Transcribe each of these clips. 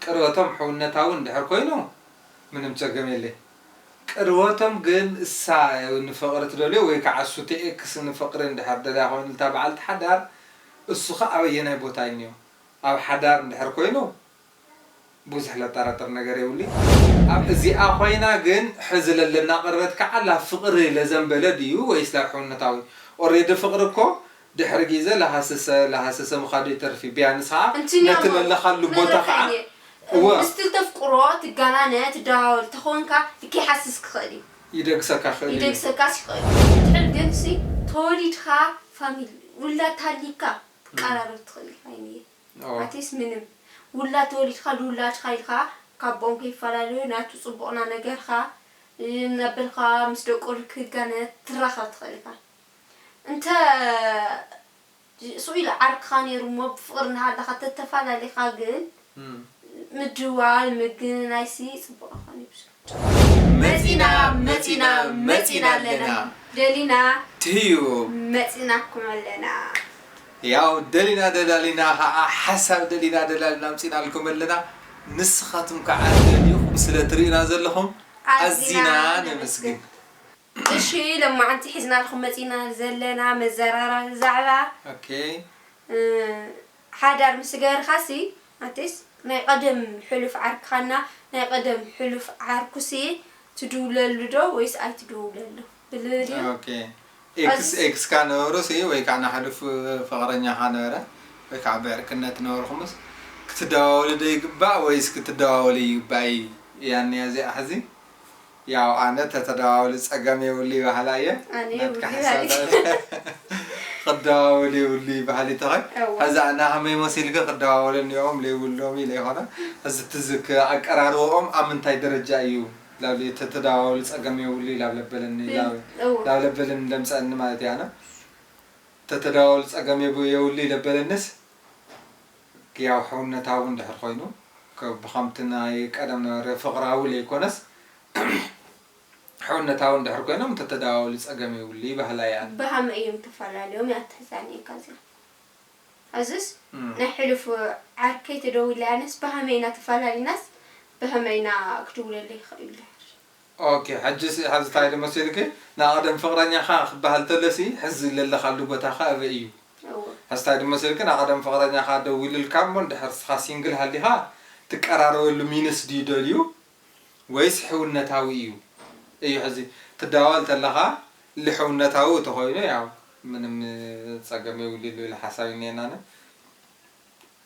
ቅርበቶም ሕውነታዊ እንድሕር ኮይኑ ምንም ጸገም የለይ። ቅርበቶም ግን እሳ ንፍቕሪ ትደልዮ ወይ ከዓ እሱ እቲ ኤክስ ንፍቕሪ እንድሕር ደልያ ኮይኑ እታ በዓልቲ ሓዳር እሱ ኸ ኣበየናይ ቦታ እዩ እኒኦ? ኣብ ሓዳር እንድሕር ኮይኑ ብዙሕ ለጠራጥር ነገር የብሉይ። ኣብ እዚኣ ኮይና ግን ሕዚ ለለና ቅርበት ከዓ ላብ ፍቕሪ ለዘንበለ ድዩ ወይስ ላብ ሕውነታዊ? ኦሬዲ ፍቕሪ እኮ ድሕሪ ግዜ ላሃሰሰ ላሃሰሰ ምኻዱ ይተርፍ እዩ። ቢያንስ ከዓ ነቲ ለለኻሉ ቦታ ከዓ እወ ምስቲ ተፍቅሮ ትጋናነ ትደዋወል ተኾንካ ልክ ይሓስስ ክኽእል እዩ። ይደግሰካ ክእል እዩ። ይደግሰካስ ይኽእል እዩ። ድሕር ግን ሲ ተወሊድካ ፋሚሊ ውላድ ታሊካ ትቀራረብ ትኽእል ኢኻ ይንየ ኣቲስ ምንም ውላድ ተወሊድካ ልውላድካ ኢልካ ካብኦም ከይፈላለዩ ናቱ ፅቡቕና ነገርካ እናበልካ ምስ ደቆሉ ክህጋነ ትራኸብ ትኽእል ኢኻ። እንተ ስኡ ኢሉ ዓርክኻ ነይሩ እሞ ብፍቕሪ እናሃለኻ ተተፈላለኻ ግን ምድዋል ምግንናይሲ ፅቡቕ ይኾን ይብሱ። መፂና መፂና መፂና ኣለና ደሊና ትዩ መፂናኩም ኣለና። ያው ደሊና ደላሊና ከዓ ሓሳብ ደሊና ደላሊና ኣምፂናልኩም ኣለና። ንስኻትኩም ከዓ ደሊኹም ስለ ትርእዩና ዘለኹም ኣዚና ኣዚና ነመስግን። ነመስግን። እሺ ለማዓንቲ ሒዝናልኩም መፂና ዘለና መዘራረቢ ዛዕባ ኦኬ። ሓዳር ምስ ገበርካሲ ኣንቴስ ናይ ቀደም ሕሉፍ ዓርክኻና ናይ ቀደም ሕሉፍ ዓርኩሲ ትድውለሉ ዶ ወይስ ኣይትድውለሉ? ብልብል እዩ። ኦኬ። ኤክስ ኣዚ- ኤክስካ ነበሩ ሲ ወይ ከዓ ንሕሉፍ ፍቕረኛኻ ነበረ ወይ ከዓ ብዕርክነት ነበርኩምስ ክትደዋወሉ ዶ ይግባእ ወይስ ክትደዋወሉ ይግባእ? እያ እኒኣ እዚኣ ሕዚ ያው ኣነ ተተደዋወሉ ጸገም የብሉ ይባህላ እየ ኣነ ናትካ የብሉ ሓሳብ ይባህል። ክደዋወሉ የብሉ ይባህል ይተኸ እዋ። ሕዚ ኣና ከመይ መሲልከ ክደዋወሉ እኒኦም ለይብሎም ኢለ ይኾነ እዚ ትዝክ ኣቀራርቦኦም ኣብ ምንታይ ደረጃ እዩ ላብ ተተደዋወሉ ጸገም የብሉ ላብ ለበለኒ ላብ እዋ። ላብ ለበለኒ ለምጸኒ ማለት እያ ኣነ ተተደዋወሉ ጸገም የብ- የብሉ ለበለንስ ያው ሕውነታዊ እንድሕር ኮይኑ ከ- ብኸምቲ ናይ ቀደም ነበረ ፍቕራዊ ለይኮነስ ሕውነታዊ እንድሕር ኮይኖም ተተደዋወሉ ጸገም የብሉ ይባህላ እያ። ብሃመ እዮም ተፈላለዮም እያ ትሕዛኒ እካ እዚኣ። ኣዝስ እም። ናይ ሕሉፍ ዓርከይ ተደዊላ ኣነስ ብሃመ ኢና ተፈላለናስ ብሃመ ኢና ክድውለለይ ይኽእል ይብልሕር። ኦኬ፣ ሕጂ ሲ- ሕዚ እንታይ ዶ መሲልኪ? ንኣቐደም ፍቕረኛኻ ክበሃል ተሎ ሲ፣ ሕዚ ለለኻሉ ቦታኻ ኣበይ እዩ? እወ። ሕዚ እንታይ ዶ መሲልኪ? ንኣቐደም ፍቕረኛኻ ደዊሉልካ እሞ፣ እንድሕር ስኻ ሲንግል ሃሊኻ፣ ትቀራረበሉ ሚንስ ድዩ ደልዩ? ወይስ ሕውነታዊ እዩ? እዩ ሕዚ ትደዋወል ተለኻ፣ ልሕውነታዊ ተኾይኑ፣ ያው፣ ምንም ጸገም የብሉ ልብል ሓሳብ እኒኤና ኣነ።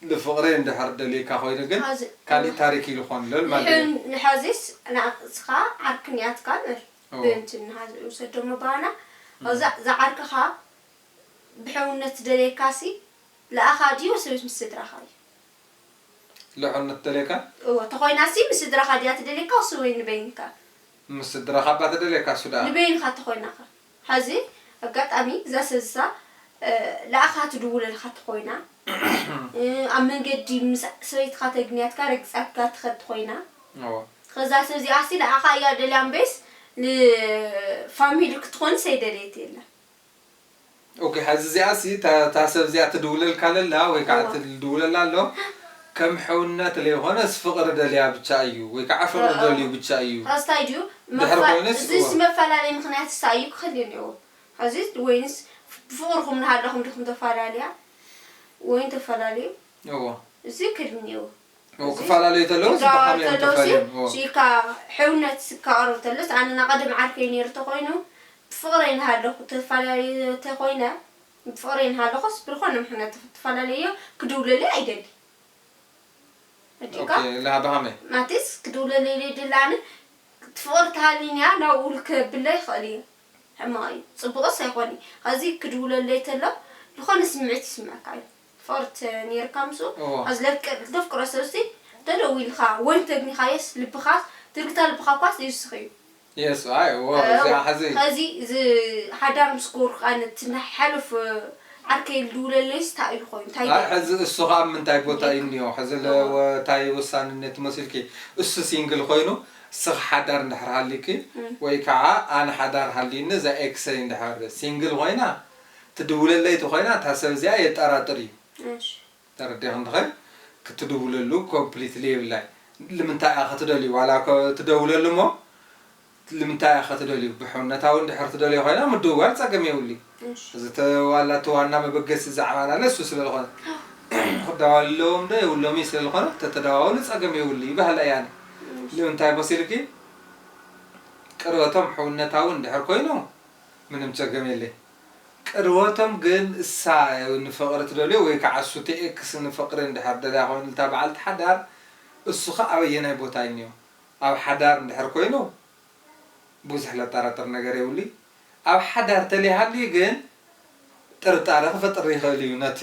ልፍቕሪ እንድሕር ደልየካ ኮይኑ ግን፣ ሐዚ ካሊእ ታሪክ እዩ ልኾን ልብል ማለት እዩ። ንሕን-፣ ንሐዚስ ንስኻ ዓርክን እያ ትካል እወ። ብእንትን ንሐዚ ውሰዶ መባና፣ እም። እዛ፣ እዛ ዓርክኻ ብሕውነት ደልየካሲ፣ ለኣኻ ድዩ ወይስ ምስ ስድራኻ እዩ? ልሕውነት ደልየካ? እወ፣ ተኾይናሲ ምስ ስድራኻ ድያ ትደልየካ ወይስ ወይ ንበይንካ? ምስ ስድራኻ እባ ትደልየካ እሱ ደኣ። ንበይንኻ ተኾይናኻ። ሐዚ ኣጋጣሚ እዛ ሰብሳ፣ እ፣ ለኣኻ ትድውለልካ ተኾይና፣ እ፣ ኣብ መንገዲ ምስ ሰበይትኻ ተግንያትካ ረግጻትካ ትኸድ ተኾይና፣ እወ። ከዛ ሰብ እዚኣሲ ለኣኻ እያ ደልያ እምበይስ ንፋሚሊ ክትኾንስ ኣይደለየት የላ። ኦኬ፣ ሐዚ እዚኣሲ እታ፣ እታ ሰብ እዚኣ ትድውለልካ ለላ ወይ ከዓ እወ። ትድውለላ ኣሎ፣ ከም ሕውነት ለይኾነስ ፍቕሪ ደልያ ብቻ እዩ፣ ወይ ከዓ ፍቕሪ እወ። ደልዩ ብቻ እዩ። ኸዚ እንታይ ድዩ? ድሕሪ መፋ-፣ ኮይነስ፣ እዚ እወ። ሲ መፈላለይ ምኽንያት ስታ እዩ ክኽእል እኒኦ። ኸዚ ወይንስ ብፍቕርኹም እናሃለኹም ዲኹም ተፈላለያ? ወይን ተፈላለዩ? እወ። እዚ ክእል እኒኦ። እወ፣ እዚ ክፈላለዩ ተለዉ፣ ክጋወሩ ብኸመይ እዮም ተለዉ ሲ፣ ተፈልዮም? እወ። ሲ ኢልካ ሕውነት ክቃረቡ ተለስ፣ ኣነ ናቐደም ዓርከይ ነይሩ ተኾይኑ፣ ብፍቕረይ እናሃለኹ ተፈላለዩ ተኾይነ፣ ብፍቕረይ እናሃለኹስ፣ ብዝኾነ ምኽንያት ተፈላለዮ ክድውለለይ ኣይደሊ። ኣዲካ? ኦኬ፣ ላ ብኸመይ? ማለትስ፣ ክድውለለይ ደላኒ፣ ፍቕሪ ተሃልዩኒ እያ፣ ናብኡ ልከብለይ ይኽእል እየ። ሕማቕ እዩ። ጽቡቕስ ኣይኮን እዩ። ኸዚ ክድውለለይ ተሎ፣ ዝኾነ ስምዒት ይስምዐካ እዩ። ፍቕሪ ተ-፣ ነይርካ ምስኡ፣ እዎ። ኸዚ ለፍቅር-፣ ለፍቅሮ ሰብሲ፣ ተደዊልካ፣ ወይ ተግኒኻየስ፣ ልብኻስ፣ ትርግታ ልብኻ እኳስ ይውስኽ እዩ። የስ፣ ኣይ፣ እዎ፣ እ፣ እዚኣ ኸዚ ኸዚ፣ እዚ ሓዳር ምስ ገበርኩ፣ ኣነ እቲ ናይ ሓሉፍ ዓርከይ ልድውለለይስ፣ እንታይ እዩ ኮይኑ? እንታይ ኣይ፣ ይገብር? ኸዚ እሱ ኸኣ ኣብ ምንታይ ቦታ እዩ እኒኦ? ኸዚ ለ-፣ እዎ። ወ-፣ እንታይ ውሳንነት መሲልኪ? እሱ ሲንግል ኮይኑ፣ እስኺ ሓዳር እንድሕር ሃሊኪ፣ እም። ወይ ከዓ ኣነ ሓዳር ሃልዩኒ፣ እዛ ኤክሰይ እንድሕር ሲንግል ኮይና፣ ትድውለለይ ተኾይና፣ እታ ሰብ እዚኣ የጠራጥር እዩ። እሺ። ተረዲእኺ እንድኺ? ክትድውለሉ ኮምፕሊትሊ የብላይ። ልምንታይ እያ ክትደልዩ ዋላ እኮ ትደውለሉ እሞ ልምንታይ እያ ክትደልዩ? ብሕውነታዊ እንድሕር ትደልዩ ኮይና ምድውዋል ጸገም የብሉይ። እሺ። እዚ ተ- ዋላ እቲ ዋና መበገሲ ዛዕባና ለሱ ስለ ዝኾነ ክዳዋለዎም ዶ የብሎም እዩ ስለ ዝኾነ ተተደዋወሉ ጸገም የብሉይ ይበሃል እያ። እሺ። ልምንታይ መሲልኪ? ቅርበቶም ሕውነታዊ እንድሕር ኮይኑ ምንም ጸገም የለይ። ቅርበቶም ግን እሳ ንፍቕሪ ትደልዮ ወይ ከዓ እሱ እቲ ኤክስ ንፍቕሪ እንድሕር ደልያ ኮይኑ እታ በዓልቲ ሓዳር እሱ ኸ ኣበየናይ ቦታ እዩ እኒኦ? ኣብ ሓዳር እንድሕር ኮይኑ ብዙሕ ለጠራጥር ነገር የብሉይ። ኣብ ሓዳር ተለይሃልዩ ግን ጥርጣረ ክፈጥር ይኽእል እዩ ነቲ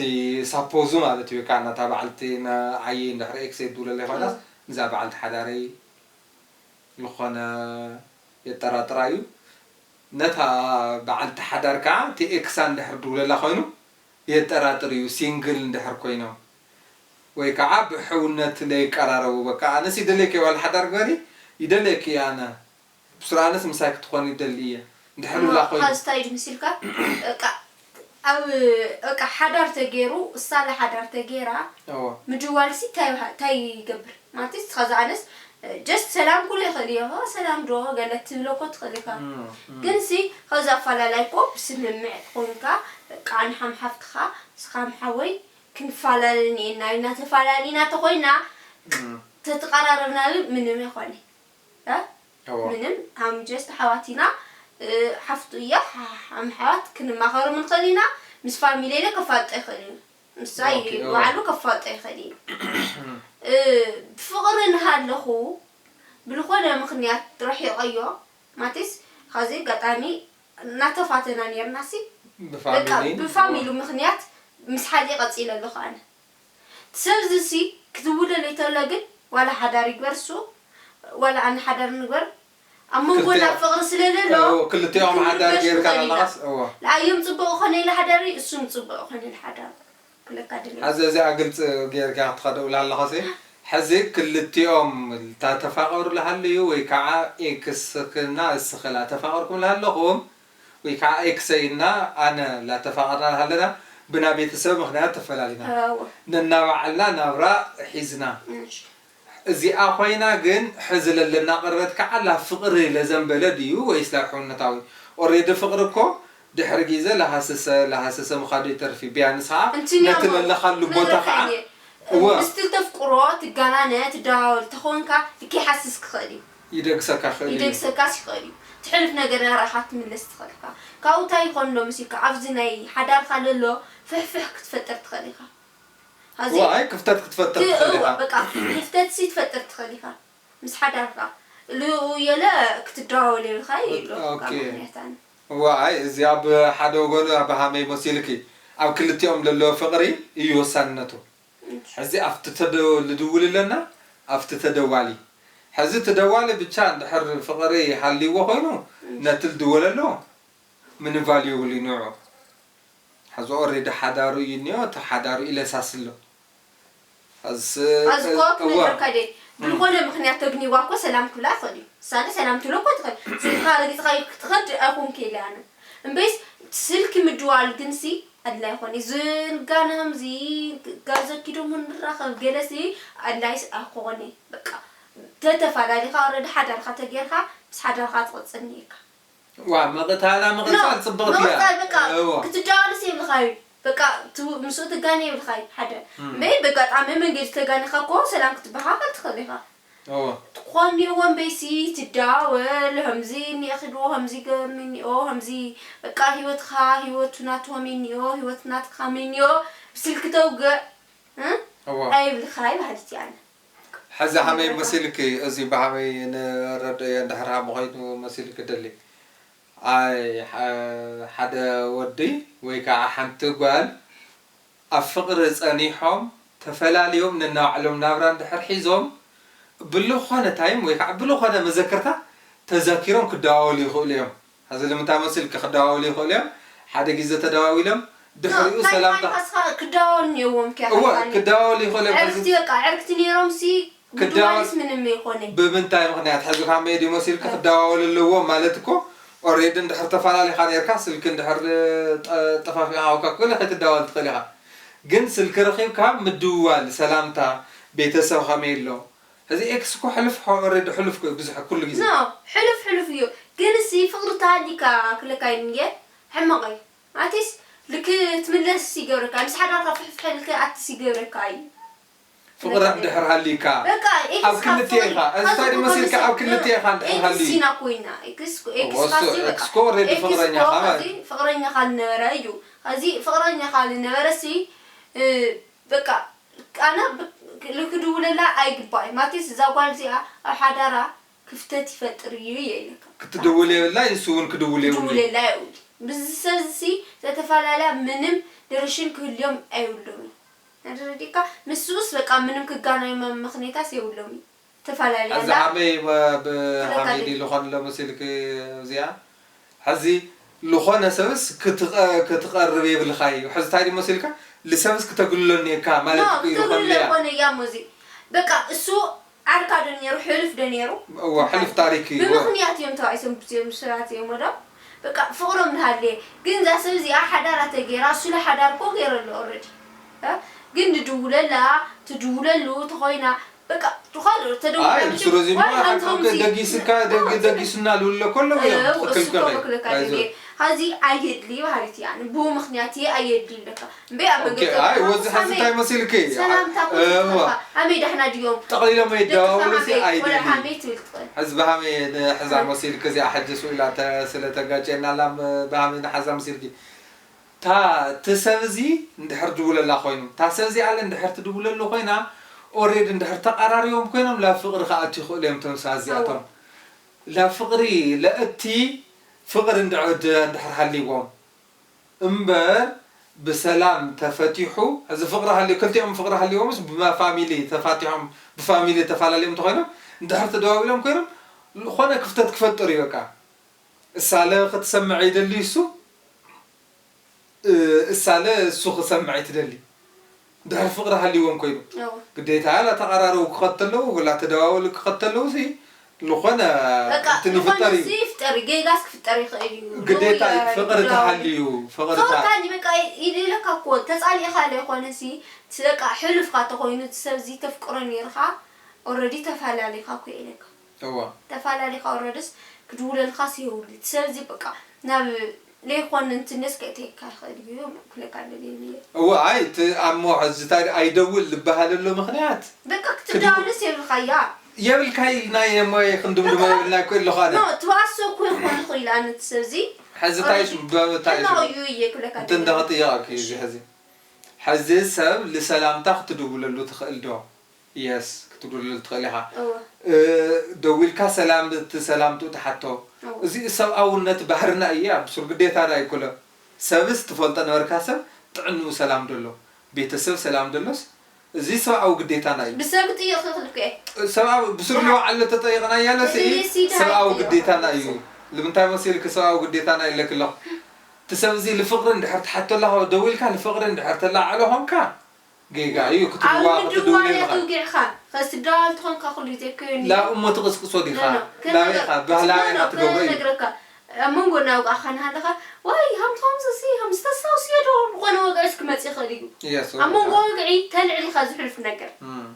ሳፖዙ ማለት እዩ። ከዓ ነታ በዓልቲ ንዓይ እንድሕር ኤክስ የድውለለይ ኮይናስ ንዛ በዓልቲ ሓዳረይ ዝኾነ የጠራጥራ እዩ። ነታ በዓልቲ ሓዳር ከዓ እቲ ኤክሳ እንድሕር ድውለላ ኮይኑ የጠራጥር እዩ። ሲንግል እንድሕር ኮይኖም ወይ ከዓ ብሕውነት ለይቀራረቡ በቃ ኣነስ ይደለየኪ ዋል ሓዳር ግበሪ ይደለየኪ ኣነ ብስሩ ኣነስ ምሳይ ክትኾን ይደሊ እየ እንድሕር እሞ ብላ ኮይኑ ኻዚ እንታይ ድምስ ኢልካ በቃ ኣብ በቃ ሓዳር ተገይሩ እሳለ ሓዳር ተገይራ እዎ ምድዋልሲ እንታይ ይበሃል እንታይ ይገብር ማለት እስኻ ዝኣነስ ጀስት ሰላም ኩሉ ይኽእል እዩ ኸ ሰላም ዶ ገለ ትብሎ እኮ ትኽእል ኢኻ እም፣ እም። ግን ሲ ኸዚ ኣፈላላይ እኮ ብስምምዕ ኮንካ በቃ ኣንሓም ሓፍትኻ ስኻም ሓወይ ክንፈላለ እኒኤና ኢልና ተፈላለና ተኾይና እም። ተተቐራረብናሉ ምንም ይኾነ እ? እዎ። ምንም ኣም ጀስት ኣሕዋት ኢና እ፣ ሓፍቱ እያ ሓ- ሓም ኣሕዋት ክንማኸሩ ምንኽእል ኢና ምስ ፋሚሊ ኢለ ከፋልጦ ይኽእል እዩ ንሳ ኦኬ፣ እዎ። ባዕሉ ከፋልጦ ይኽእል እዩ እ፣ ብፍቕሪ ንሃለኹ ብልኾነ ምኽንያት ረሒቐዮ ማለትስ ኸዚ ኣጋጣሚ እናተፋተና ነርና ሲ በቃ ብፋሚሊ ብፋሚሉ ምኽንያት ምስ ሓቂ ቀፂለ ኣለኹ ኣነ ሰብዚ ሲ ክትውለለይ ተሎ ግን ዋላ ሓዳር ይግበር እሱ ዋላ ኣነ ሓዳር ንግበር ኣብ መንጎና ክልተ- ፍቕሪ ስለ ዘሎ እዎ፣ ክልቲኦም ሓዳር ክንውለሽ ጌርካ ንኽእል ኢና። ኣለኻስ እዎ። ንኣዮም ፅቡቕ ኾነ ኢለ ሓዳሪ እሱም ፅቡቕ ኾነ ኢለ ሓዳሪ ክለካ ድል ሕዚ እዚኣ ግልፂ ጌርካ ክትኸደው ኣለኻሲ ሕዚ ክልቲኦም ታተፋቐሩ ልሃለዩ ወይ ከዓ ኤክስክና እስኽላ ተፋቐርኩም ልሃለኹም ወይ ከዓ ኤክሰይ እና ኣነ ላተፋቐርና ሃለና ብና ቤተሰብ ምኽንያት ተፈላሊና ነናባዕልና ናብራ ሒዝና እዚኣ ኮይና ግን ሕዚ ለለና ቅርበት ከዓ ላ ፍቅሪ ለዘንበለ ድዩ ወይስ ላ ሕውነታዊ ኦሬዲ ፍቅሪ እኮ ድሕሪ ግዜ ላሃሰሰ ላሃሰሰ ምኻዱ ይተርፊ ቢያንስ ከዓ ነቲ ለለኻሉ ቦታ ከዓ እወ ምስቲ ተፍቅሮ ትጋናነ ትደዋወል ተኾንካ ልክ ይሓስስ ክኽእል እዩ ይደግሰካ ክእል እዩ ይደግሰካስ ይኽእል እዩ ትሕልፍ ነገር ናራኻ ትምለስ ትኽእል ኢኻ ካብኡ እንታይ ይኾን ዶ መሲልካ ኣብዚ ናይ ሓዳርካ ለሎ ፍሕፍሕ ክትፈጥር ትኽእል ኢኻ ሐዚ ዋይ ክፍተት ክትፈጥር ቲ- ትኽእል እዋ፣ ኢኻ በቃ ክፍተት ሲ ትፈጥር ትኽእል ኢኻ ምስ ሓዳርካ ልኡ የለ ክትደዋወል የብልካ ይብሎ ኦኬ። ካብ ምክንያት ኣነ ዋይ እዚ ኣብ ሓደ ወገኑ ኣብ ሃመይ መሲልኪ ኣብ ክልቲኦም ለሎ ፍቕሪ እዩ ወሳንነቱ ሕዚ ኣብቲ ተደ- ልድውል ኣለና ኣብቲ ተደዋሊ ሕዚ ተደዋሊ ብቻ እንድሕር ፍቕሪ ሃልይዎ ኮይኑ ነቲ ልድወለሎ ምንም ቫልዩ የብሉ ንዑ ሕዚ ኦሬዲ ሓዳሩ እዩ እኒኦ እቲ ሓዳሩ ኢለሳስሎ ሕዚ ኣዝኮ እዋ ክነገርካ ደ ብዝኾነ ምክንያት ተግኒዋ እኮ ሰላም ክብላ ይኽእል እዩ ሳለ ሰላም ትብሎ እኮ ትኽእል ስልካ ረጊፅካ ክትኸድ ኣይኮንክ ኢለ ኣነ እምበይስ ስልኪ ምድዋል ግንሲ ኣድላይ ይኾን እዩ ዝንጋነ ከምዚ ጋዘኪ ደሞ ንራኸብ ገለሲ ኣድላይስ ኣይኮነ በቃ ተተፈላለኻ ኦረዲ ሓዳርካ ተጌርካ ምስ ሓዳርካ ትቕፅል እኒኤካ ዋ ምቕታላ ምቕፃል ፅብቕቲ እያ ምቕፃል በቃ እዎ ክትዳወልስ የብልኻዩ በቃ ቱ- ምስኡ ትጋነ የብልኻዩ ሓደ እም። እምበይ በጋጣሚ መንገዲ ተጋኒኻ እኮ ሰላም ክትበሃሃል ትኽእል ኢኻ እዎ ትኾን እኒኦ ወንበይሲ ትዳወል ከምዚ እኒኦ ክድዎ ከምዚ ገርሚ እኒኦ ከምዚ በቃ ህይወትኻ ህይወቱ ናትሆም እኒኦ ህይወት ናትካ እኒኦ ብስልኪ ተውግዕ እም? እዎ ኣይብልኻዩ በሃልቲ ኣነ ሕዚ ሃመይ መሲልኪ እዚ ብሃመይ ንረድእዮ እንድሕር ሃ ምኾይኑ መሲልኪ ደሊ ኣይ ሓደ ወዲ ወይ ከዓ ሓንቲ ጓል ኣብ ፍቕሪ ጸኒሖም ተፈላልዮም ነናባዕሎም ናብራ እንድሕር ሒዞም ብልኾነ ታይም ወይ ከዓ ብልኾነ መዘክርታ ተዛኪሮም ክደዋወሉ ይኽእሉ እዮም። ሕዚ ልምንታይ መሲልኪ ክደዋወሉ ይኽእሉ እዮም። ሓደ ግዜ ተደዋዊሎም ድሕሪኡ ሰላምታ ክደዋወሉ እኒኦዎም እወ ክደዋወሉ ይኽእሉ እዮም። ዕርክቲ በቃ ዕርክቲ ነይሮም ሲ ምድዋልስ ምንም ይኾነ ብምንታይ ምኽንያት ሕዚ ካብ መየዲ መሲልኪ ክደዋወሉ ኣለዎም ማለት እኮ ኦሬዲ እንድሕር ተፈላለኻ ነርካ ስልኪ እንድሕር ጠፋፊኻ ወካ ክለ ከይትደዋወል ትኽእል ኢኻ ግን ስልኪ ረኺብካ ምድውዋል፣ ሰላምታ፣ ቤተሰብ ከመይ ኣሎ? እዚ ኤክስ እኮ ሕሉፍ፣ ሖ-፣ ኦልሬዲ ሕሉፍ እኮ እዩ ብዙሕ፣ ኩሉ ግዜ። ኖ፣ ሕሉፍ ሕሉፍ እዩ። ግን እሲ ፍቕሪ ተሃሊካ ክልካይ እንየ፣ ሕማቕ እዩ። ኣቲስ ልክ ትምለስ ይገብረካ፣ ምስ ሓዳርካ ፍሕፍሕ ኢልካ ኣትስ ይገብረካ እዩ። ፍቕሪ እንድሕር ሃሊካ፣ በቃ፣ ኤክስ ኣብ ክልቲኤኻ፣ ካብቲ እዚ እንታይ ድመሲልካ፣ ኣብ ክልቲኤኻ እንድሕር ኤክስ ሃልዩ። ኢና ኮይና፣ ኤክስ፣ ኤክስ እወ፣ እሱ ካሲ በቃ፣ ኤክስ እኮ ኦልሬዲ ኤክስ ፍቕረኛኻ እኮ ማለት። እዚ ፍቕረኛኻ ዝነበረ እዩ። እዚ ፍቕረኛኻ ዝነበረ ሲ፣ እ፣ በቃ፣ ኣነ ብ-፣ ክ-፣ ክድውለላ ኣይግባእ። ማለትስ እዛ ጓል እዚኣ ኣብ ሓዳራ ክፍተት ይፈጥር እዩ እየ ኢለካ። ክትድውል የብላ፣ ንሱ እውን ክድውል የብሉ። ክድውለላ የብሉ። ብዚ ሰብ እዚ ዘተፈላለያ ምንም ድርሽን ክህልዮም ኣይብሉን። ተረዲእካ? ምስኡስ በቃ ምንም ክጋናዩ መ-፣ ምኽንያታት የብሎምን። ተፈላለያ እዛ ኣላ። ሃመይ ብ-፣ ብ-፣ ክለካ ሃመይ ድዩ? ድዩ ዝኾን ኣሎ መሲልክ እዚኣ? ሕዚ ልኾነ ሰብስ ክትቐ-፣ ክትቐርብ የብልካ እዩ። ሕዚ እንታይ ድዩ መሲልካ? ልሰብስ ክተግልሎ እኒኤካ ማለት ኖ፣ እዩ። ልኾነ ክትግልሎ እያ። ይኾነ እያ እሞ እዚ። በቃ እሱ ዓርካ ዶ ነይሩ፣ ሕሉፍ ዶ ነይሩ? እዋ፣ ሕሉፍ ታሪክ እዩ። ብምኽንያት እዮም ተባኢሶም፣ እዮም ስራት እዮም ወዶ። በቃ ፍቕሮም ንሃልየ። ግን እዛ ሰብ እዚኣ ሓዳራ ተገይራ፣ እሱ ለሓዳር እኮ ገይሩ ኣሎ ኦልሬዲ። እ? ግን ንድውለላ፣ ትድውለሉ ተኾይና፣ በቃ፣ ዝኾነ ተደውላ ኣይ፣ መቸም፣ ስለዚ ዋላ ድማ ሓንቲ ሓንቲ ከምዚ ደጊስካ፣ ደጊ-፣ ደጊስና ልብሎ ከሎ እዮም እው፣ ትኽክል እሱ እኮ ከኸይ። ክልካ ኣይዞ። ድልየ። ሀዚ ኣየድሊ ባህሪት እያ። ብኡ ምኽንያት እየ ኣየድሊ ለካ። እምበይ ኣብ ኦኬ፣ መንገዲ ኣይ፣ ወዚ ሓዚ ሓመይ እንታይ መሲልኪ? ሰላምታ እዋ። ኩሉ ትኸፋ። ሓመይ ዳሕና ድዮም? ጠቕሊሎም ደቂ ኣይደዋወሉ ሲ ሓመይ፣ ኣይደሊ። ወላ ሓመይ ትብል ትኽእል። ሕዚ ብሃመይ ንሕዛ ኣይ። መሲልኪ እዚኣ ሕጂ ስኢላ ተ-፣ ስለ ተጋጨና ላም ብሃመይ ንሓዛ መሲልኪ። እታ፣ እቲ ሰብ እዚ እንድሕር ድውለላ ኮይኑ፣ እታ ሰብ እዚኣ ለ እንድሕር ትድውለሉ ኮይና፣ ኦሬዲ እንድሕር ተቐራሪቦም ኮይኖም፣ ላብ ፍቕሪ ክኣትዩ ይኽእሉ እዮም፣ እቶም ሰባት እዚኣቶም። እዋ። ላብ ፍቕሪ ለእቲ ፍቕሪ እንድዕ-፣ ድ-፣ እንድሕር ሃልይዎም እምበር፣ ብሰላም ተፈቲሑ፣ እዚ ፍቕሪ ሃልዩ፣ ክልቲኦም ፍቕሪ ሃልይዎምስ፣ ብማ-፣ ፋሚሊ ተፋቲሖም፣ ብፋሚሊ ተፈላለዮም እንተኾይኖም፣ እንድሕር ተደዋዊሎም ኮይኖም፣ ዝኾነ ክፍተት ክፈጥር እዩ፣ በቃ። እሳለ ክትሰምዕ ይደሊ እሱ፣ እ፣ እሳለ እሱ ክሰምዕ ትደሊ። ድሕሪ ፍቕሪ ሃልይዎም ኮይኑ፣ እዎ። ግዴታ ላተቐራረቡ ክኸተለዉ፣ ላተደዋወሉ ክኸተለዉ ሲ፣ ዝኾነ በቃ፣ እንትን ዝኾነ ይፍጠር እዩ። ሲ ይፍጠር እዩ፣ ጌጋስ ክፍጠር ይኽእል እዩ። ግዴታ ዶ የ-፣ ፍቕሪ ዶ ተሃልዩ፣ ፍቕሪ ተ- ሶታኒ በቃ፣ ይደለካ እኮ፣ ተጻሊእኻ ለይኮነ ሲ፣ በቃ፣ ሕሉፍካ ተኾይኑ፣ እቲ ሰብ እዚ ተፍቅሮ ነይርኻ፣ ኦልረዲ ተፈላለኻ እኮ ኢለካ። እዋ። ተፈላለኻ ኦረድስ ክድውለልኻስ የብሉ። እቲ ሰብ እዚ በቃ ናብ ለይኾን እንትንስ ከእትየካ ይኽእል እዩ ክብለካ ደልየ እየ። እዋ፣ ኣይ፣ እቲ ኣሞ ሕዚ እንታይ ኣይደውል ዝበሃለሉ ምኽንያት በቃ ክትደዋወልስ የብልካያ። የብልካ ኢልና እየ እሞ ክንድምድሞ በቃ የብልና እኮ ኣለኹ ኣነ። ኖ፣ ትባእሶ እኮ ይኾን ይኽእል ኣነ እቲ ሰብ እዚ። ሕዚ እንታይ ኦረዲ ሽም በ-፣ እንታይ ሕማቕ ሽም? እዩ እየ ክብለካ እንትን ደልየ። እንዳኸጥየቕ እኮ እዩ እዚ ሕዚ። ሕዚ ሰብ ልሰላምታ ክትድውለሉ ትኽእል ዶ? የስ፣ ክትድውለሉ ትኽእል ኢኻ። እወ። እ፣ ደዊልካ ሰላም፣ እቲ ሰላምትኡ ትሓቶ። እወ። እዚ ሰብኣውነት ባህርና እዩ፣ ብሱር ግዴታና ኣይኮነ። ሰብስ ትፈልጦ ነበርካ ሰብ ጥዕንኡ ሰላም ደሎ፣ ቤተሰብ ሰላም ደሎስ፣ እዚ ሰብኣዊ ግዴታና እዩ። ብሰብ ክትጥይቕ ትኽእል እኮ እየ። ሰብኣዊ፣ ብሱር ደሓ-፣ ልዋዕ ኣሎ ተጠይቕናዮ ለሲ፣ እዚ ሲ ደሓ ሰብኣዊ ይጥይቕ። ግዴታና እዩ። ልምንታይ መሲልክ ሰብኣዊ ግዴታና ኢለክ ኣለኹ? እቲ ሰብ እዚ ልፍቕሪ እንድሕር ትሓቶ ኣለኻ፣ ደዊልካ ልፍቕሪ እንድሕር ተላዕሎ ኾንካ፣ ጌጋ እዩ፣ ክትድዋ-፣ ኣብ ክትድውል ምድዋል እያ የብልኻን። ትውግዕኻ። ከዚ ትደዋወል ተኾንካ ኩሉ ግዜ እኮ እዩ። ላብ እሞ ትቕስቅሶ ዲኻ? ኖ፣ ኖ፣ ላበይ ከነግረ-፣ ኢኻ? ባህላዊ ኖ፣ ኢኻ ኖ፣ ትገብሮ እዩ። ከነግረካ። ኣብ መንጎ እናውቃዕካ እናሃለኻ፣ ዋይ፣ ሃምቲ ሃምዚ እዚ፣ ሃምዚ ተስታውስዮ ዶ? ዝኾነ ወግዒ እስኪ መጽእ ይኽእል እዩ። የስ፣ ኣብ መንጎ ወግዒ። ወግዒ ተልዕል ኢኻ ዝሕልፍ ነገር። እም።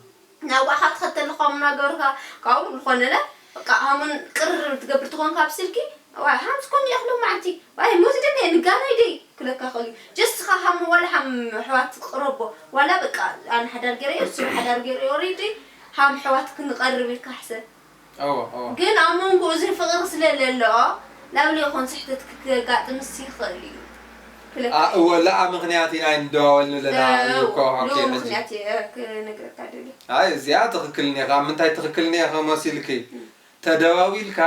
ናውቃዕካ ትኸተል ኢኻ፣ ምናገርካ፣ ካብኡ ዝኾነ ለ፣ በቃ፣ ሃሙን ቅርርብ ትገብር ተኾንካ ኣብ ስልኪ፣ ዋይ፣ ሃምዚ ኮን እየ ክሎ መዓልቲ፣ ዋይ፣ ሞት ደን እየ፣ ንጋናይ ደይ ክለካ ይኽእል እዩ። ጀስት ኻ ሃም ዋላ ሃም ኣሕዋት ቅረቦ። ዋላ በቃ ኣነ ሓዳር ገይረ እየ፣ እሱ ሓዳር ገይሩ እዩ። ኦሬዲ ሃም ኣሕዋት ክንቐርብ ኢልካ ሕሰብ። እወ፣ እወ። ግን ኣብ መንጎ እዚ ፍቕሪ ስለ ለሎ፣ ናብ ለይኮን ስሕተት ክጋጥምስ ይኽእል እዩ። ክለካ ኣ-፣ እዩ። እወ፣ ለኣ ምኽንያት ኢና ኣይንደዋወልን ለና እወ፣ እዩ እኮ፣ ኦኬ፣ ሎ ሕጂ። ምኽንያት እየ ክነግረካ ደልየ። ኣይ፣ እዚኣ ትኽክል እኒኻ። ኣብ ምንታይ ትኽክል እኒኻ መሲልኪ? እም። ተደዋዊልካ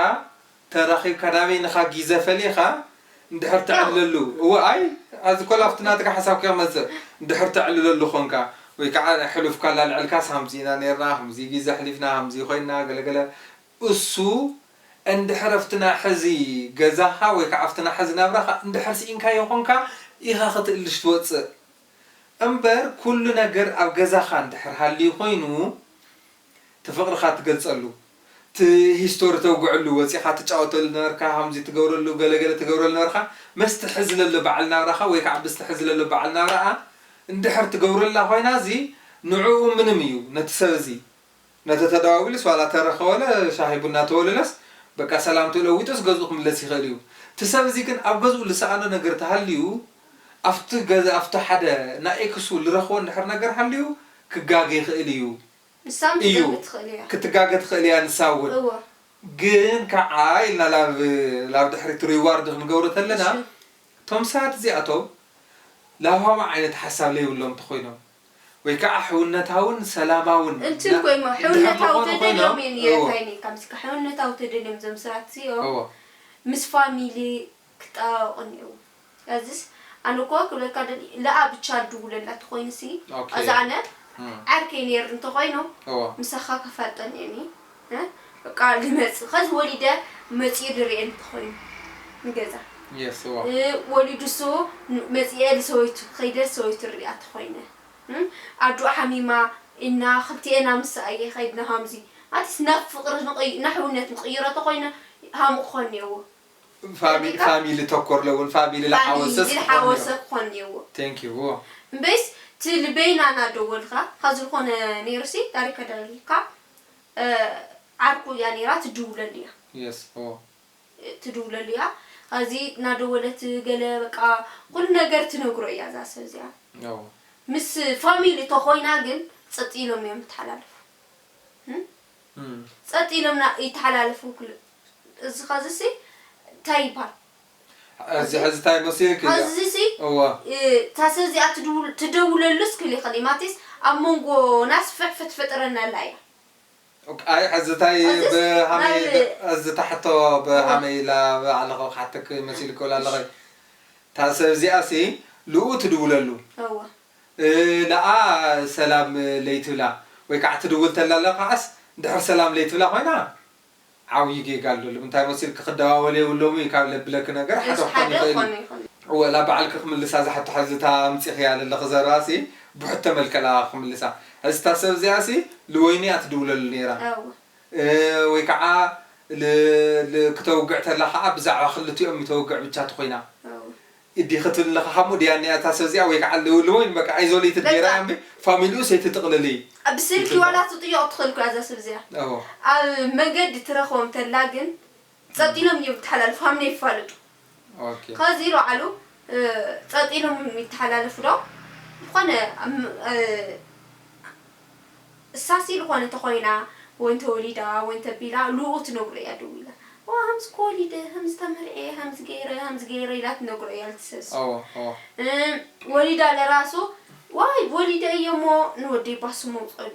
ተራኺብካ ናበይንኻ ጊዘ ፈሊኻ እንድሕር ያው። ተዕልለሉ። እወ፣ ኣይ፣ ኣዚ ኮላ ኣብቲ ናትካ ሓሳብ ከመጽእ። እንድሕር ተዕልለሉ ኾንካ፣ ወይ ከዓ ናይ ሕሉፍካ ላልዕልካስ ሃምዚ ኢና ነይርና፣ ሃምዚ ጊዘ ኣሕሊፍና፣ ሃምዚ ኮይንና፣ ገለገለ። እሱ እንድሕር ኣብቲ ናይ ሕዚ ገዛኻ ወይ ከዓ ኣብቲ ናይ ሕዚ ናብራኻ እንድሕር ስኢንካዮ ኾንካ ኢኻ ክትእልሽ ትወጽእ። እምበር ኩሉ ነገር ኣብ ገዛኻ እንድሕር ሃልዩ ኮይኑ፣ እቲ ፍቕርኻ ትገልጸሉ፣ እቲ ሂስቶሪ ተውግዐሉ፣ ወጺኻ ትጫወተሉ ነበርካ፣ ከምዚ ትገብረሉ፣ ገለገለ ትገብረሉ ነበርካ፣ ምስቲ ሕዚ ለሎ በዓል ናብራኻ ወይ ከዓ ምስቲ ሕዚ ለሎ በዓል ናብራኣ እንድሕር ትገብረላ ኮይና፣ እዚ ንዕኡ ምንም እዩ። ነቲ ሰብ እዚ፣ ነቲ ተደዋዊሉስ ዋላ ተረኸበለ፣ ሻሂ ቡና ተወለለስ፣ በቃ ሰላምትኡ ለዊጡስ ገዝኡ ክምለስ ይኽእል እዩ። እቲ ሰብ እዚ ግን ኣብ ገዝኡ ዝሰኣኖ ነገር ተሃልዩ፣ ኣብቲ ገዛ፣ ኣብቲ ሓደ ናይ ኤክሱ ዝረኽቦ እንድሕር ነገር ሃልዩ፣ ክጋገ ይኽእል እዩ። ንሳ እዩ። ክትገምት ትኽእል እያ። ክትጋገ ትኽእል እያ ንሳ እውን። እወ። ግን ከዓ ኢልና ላብ፣ ላብ ድሕሪት ሪዋርድ ክንገብሮ ተለና፣ እሺ። እቶም ሰባት እዚኣቶም ላባማ ዓይነት ሓሳብ ለይብሎም እንተኾይኖም፣ ወይ ከዓ ሕውነታውን ሰላማውን እንትን ኮይኖም፣ እንድሕር ሕውነታዊ ተኾኑ ተደልዮም ኮይኖም፣ እዮም እወ። የታይኒ፣ ከምዚ ከ ሕውነታዊ ተደልዮም እዞም ሰባት እዚኦም እወ። ምስ ፋሚሊ ክጠባበቑ እኒአዎም። እዚስ ኣነ እኮ ክብለካ ደል-፣ ለኣ ብቻ ድውለላ ተኾይኑሲ፣ ኦኬ። እዚ ኣነ እም። ዓርከይ ነይሩ እንተኾይኑ፣ እወ። ምሳኻ ከፋልጠኒ እኒ፣ እ? በቃ ልመጽእ። ከዚ ወሊደ መጺኡ ድርእየኒ ተኾይኑ ንገዛ። የስ፣ እወ። እ፣ ወሊዱ እሱ መጺኤ ልሰበይቱ፣ ከይደ ሰበይቱ ርእያ ተኾይነ። እም? ኣዱኣ ሓሚማ እና ክልቲኤና ምስኣ እየ ከይድና ሃምዚ። ኣቲስ ናብ ፍቕሪ ንቕይ-፣ ናሕውነት ንቕይሮ ተኾይነ ሃሙ ክኾን እኒአዎ። ፋሚሊ፣ ተረዲእካ? ፋሚሊ ተኮር ለውን፣ ፋሚሊ ፋሚሊ ለዓወሰስ ክኾን ዝለዓወሰ እኒኦ። ክኾን እኒአዎ። Thank you። እምበይስ፣ እቲ ልበይና እናደወልካ፣ ካብ ዝኾነ ነይሩሲ፣ ዳሪካ ደልካ፣ እ፣ ዓርኩ እያ ነይራ፣ ትድውለሉ እያ። የስ፣ ኦ። ትድውለሉ እያ። ከዚ እናደወለት ገለ፣ በቃ፣ ኩሉ ነገር ትነግሮ እያ፣ እዛ ሰብ እዚኣ። ኦ። ምስ ፋሚሊ ተኾይና ግን፣ ጸጥ ኢሎም እዮም ይተሓላለፉ። እም? እም። ጸጥ ኢሎም ና-፣ ይተሓላለፉ ኩሉ። እዚ ኸዚ ሲ እንታይ ይባል? እዚ ኸዚ ኸዚ እንታይ መሲልኪ? ኸዚ ሲ፣ እዋ። እ፣ እታ ሰብ እዚኣ ትድውል-፣ ትደውለሉስ ክብል ይኽእል እዩ። ማለትስ ኣብ መንጎና ስፍሕ ፍትፍጥረና ኣላ እያ። ኦክ፣ ኣይ፣ ኸዚ እንታይ ኸዚስ ብሃመይ ናብ ድ-፣ እዚ ታሕቶ ብሃመይ እዋ። ኢላ ባዕልኸ ክሓተክ መሲልክ ወላ ኣለኸ? እሺ። እታ ሰብ እዚኣ ሲ ልኡ ትድውለሉ። እዋ። እ፣ ለኣ ሰላም ለይትብላ ወይ ከዓ ትድውል ተላ ለኻዓስ ድሕር ሰላም ለይትብላ ኮይና ዓብዪ ጌጋ ኣሎ። ንምንታይ መሲልክ ክደዋወል የብሎም እዩ ካብ ለብለክ ነገር ሓደ እሱ ክኾን ሓደ ይኽእል እዩ። ክኾን ይኽእል። ወላ ባዕልክ ክምልሳ እዛ ሕቶ ሕዚ እታ ኣምፂኽያ ዘለኺ ዘረባሲ ብሕቶ መልክዕ ለኣ ክምልሳ። ሕዚ እታ ሰብ እዚኣሲ ልወይኒ እያ ትድውለሉ ነይራ። እዋ። እ፣ ወይ ከዓ ል-፣ ል-፣ ክተውግዕ ተላ ከዓ ብዛዕባ ክልቲኦም ይተውግዕ ብቻ ተኾይና። እዋ። እዲ ክትብል ኣለኻ፣ ከምኡ ድያ እኒኣ እታ ሰብ እዚኣ? ወይ ከዓ ል-፣ ልወይን በቃ ኣይዞሌትድ በቃ። ገይራ እያ እምበይ፣ ፋሚሊኡ ሰይትጥቕልል እዩ። ኣብ ስልኪ ይትብል። ዋላ ትጥይቕ ትኽእል እኮ እያ እዛ ሰብ እዚኣ። እዎ። ኣብ መንገዲ ትረኽቦም ተላ ግን ጸጥ ኢሎም እዮም ተሓላልፉ፣ ሃምነ ይፋለጡ። ኦኬ። ከዚ ባዕሉ፣ እ፣ ጸጥ ኢሎም ይተሓላለፉ ዶ? ዝኾነ፣ እም፣ እ፣ እሳሲ ዝኾነ ተኾይና፣ ወይ እንተወሊዳ፣ ወይ እንተቢላ፣ ልኡ ትነግሮ እያ ደዊላ። ዋ፣ ሃምዚ ከወሊደ፣ ሃምዚ ተመርዔ፣ ሃምዚ ገይረ፣ ሃምዚ ገይረ ኢላ ትነግሮ እያ ልትሰስ። እዎ፣ እዎ። እም፣ ወሊዳ ለራሱ፣ ዋይ፣ ወሊደ እየ እሞ ንወደይ ባስሞ ውጸሉ።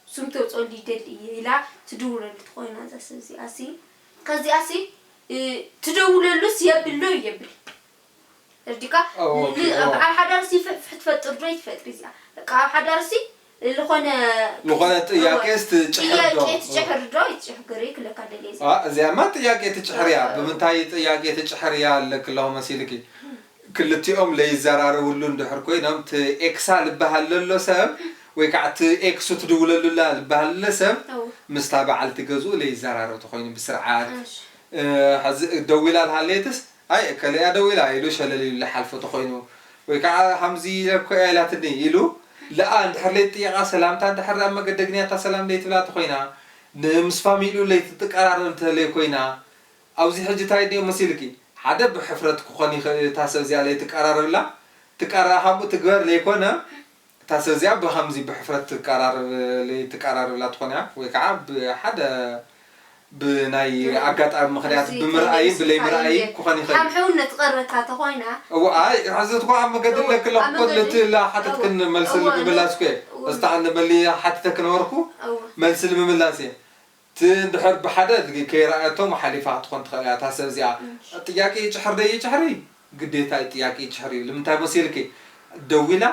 ስም ተውፀሉ ይደሊ እየ ኢላ ትድውለሉ ትኾይና እዛ ሰብ እዚኣሲ። ከዚኣሲ፣ እ፣ ትደውለሉስ የብሎ የብል። እርዲካ፣ እዎ፣ ል-፣ እዎ። ኣብ ሓዳርሲ ፍሕፍሕ ትፈጥር ዶ ይትፈጥር እዚኣ? በቃ ኣብ ሓዳርሲ ዝኾነ ልኾነ ጥያቄ እዎ። እስቲ ጭሕር ዶ? ጥያቄ ትጭሕር ዶ? ይትጭሕር ይክለካ ደልየ እዚኣ። አ፣ እዚኣማ ጥያቄ ትጭሕር እያ። እዎ። ብምንታይ ጥያቄ ትጭሕር እያ ኣለክ ኣለኹ መሲልኪ? ክልቲኦም ለይዘራረብሉ እንድሕር ኮይኖም፣ እቲ ኤክሳ ልበሃል ለሎ ሰብ ወይ ከዓ እቲ ኤክሱ ትድውለሉላ ልበሃል ለሎ ሰብ እዎ። ምስታ በዓልቲ ገዝኡ ለይዘራረብ ተኾይኑ ብስርዓት፣ እሺ። እ፣ ሕዚ ደዊላ ልሃለየትስ፣ ኣይ፣ እከለያ ደዊላ ኢሉ ሸለል ኢሉ ልሓልፎ ተኾይኑ፣ ወይ ከዓ ሃምዚ ኢለ እኮ እያ ኢላትኒ ኢሉ፣ ለኣ እንድሕር ለይትጥየቓ ሰላምታ እንድሕር ኣብ መገደግንያታ ሰላም ለይትብላ ተኾይና፣ ን-፣ ምስ ፋሚሊኡ ለይትትቀራረብ እንተለይ ኮይና፣ ኣብዚ ሕጂ እንታይ ድዮ መሲልኪ? ሓደ ብሕፍረት ክኾን ይኽእል፣ እታ ሰብ እዚኣ ለይትቀራረብላ፣ ትቀራ-፣ ሃምኡ ትግበር ለይኮነ፣ እታ ሰብ እዚኣ ብኸምዚ ብሕፍረት ትቀራረብ፣ ለይትቀራረብላ ትኾን እያ፣ ወይ ከዓ ብሓደ ብናይ እም። ኣጋጣሚ ምኽንያት እዚ ብምርኣይን ከመይ ብለይ ምርኣይን ስሓይ ክኾን ይኽእል። ሓምሕውነት ትቐረካ ተኾይና። እወ፣ ኣይ፣ ሕዚ እኮ ኣብ መገዲ እወ፣ ኣለክ ኣለኹ ኣብ እኮ መገዲ። ልትላ ሓተትክን እወ፣ መልሲ እወ፣ ንምምላስ እኮ እየ። እወ። እስታ ኣነ መሊ ሓቲተክ ነበርኩ፣ እወ። መልሲ ንምምላስ እየ። እቲ እንድሕር ብሓደ ከይረኣየቶም ሓሊፋ ክትኾን ትኽእል እያ፣ እታ ሰብ እዚኣ። እሺ። ጥያቄ ይጭሕር ዶ ይጭሕሪ? ግዴታ እዩ ጥያቄ ይጭሕር እዩ። ንምንታይ መሲልኪ? ደዊላ፣